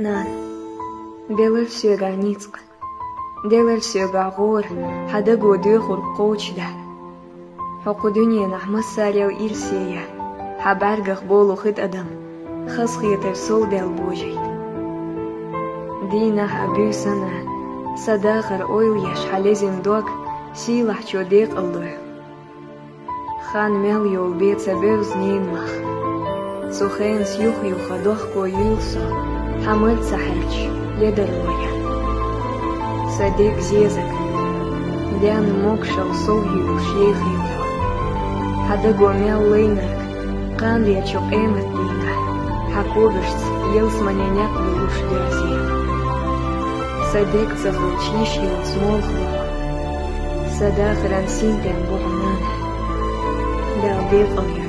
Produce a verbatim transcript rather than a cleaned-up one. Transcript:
Нана, белар соьгахь ницкъ, делар соьгахь гӀора, хьан даго доьхург кхочушда. Хьо кху дуьненахь массарел ирсе я, хьан бӀаьргах болу хи тӀадам, хазахетар сов даьлла божийта. Дийнахь а, буьйсанна а, сан дахар ойла еш хьан лезина дог сийлахьчо декъалдойла. Хан мел йолу бен ца бевза ненан мах. Цу хенца юх-юха дохко юьйлу со, хьан мала ца хьаьрча, ледарло ян. Сан дег зезаг, денна могушалла сов юьйлуш ехийла хьо. Хьан даго мел лайнарг, кхандерчу къематдийнахь, хьан когашца ялсамане некъ луьлуш доьрзе. Сан дег ца хилча йиш йоцу молха бу хьо. Сан дахаран синтем бу хьо, нана. Дала декъал йойла.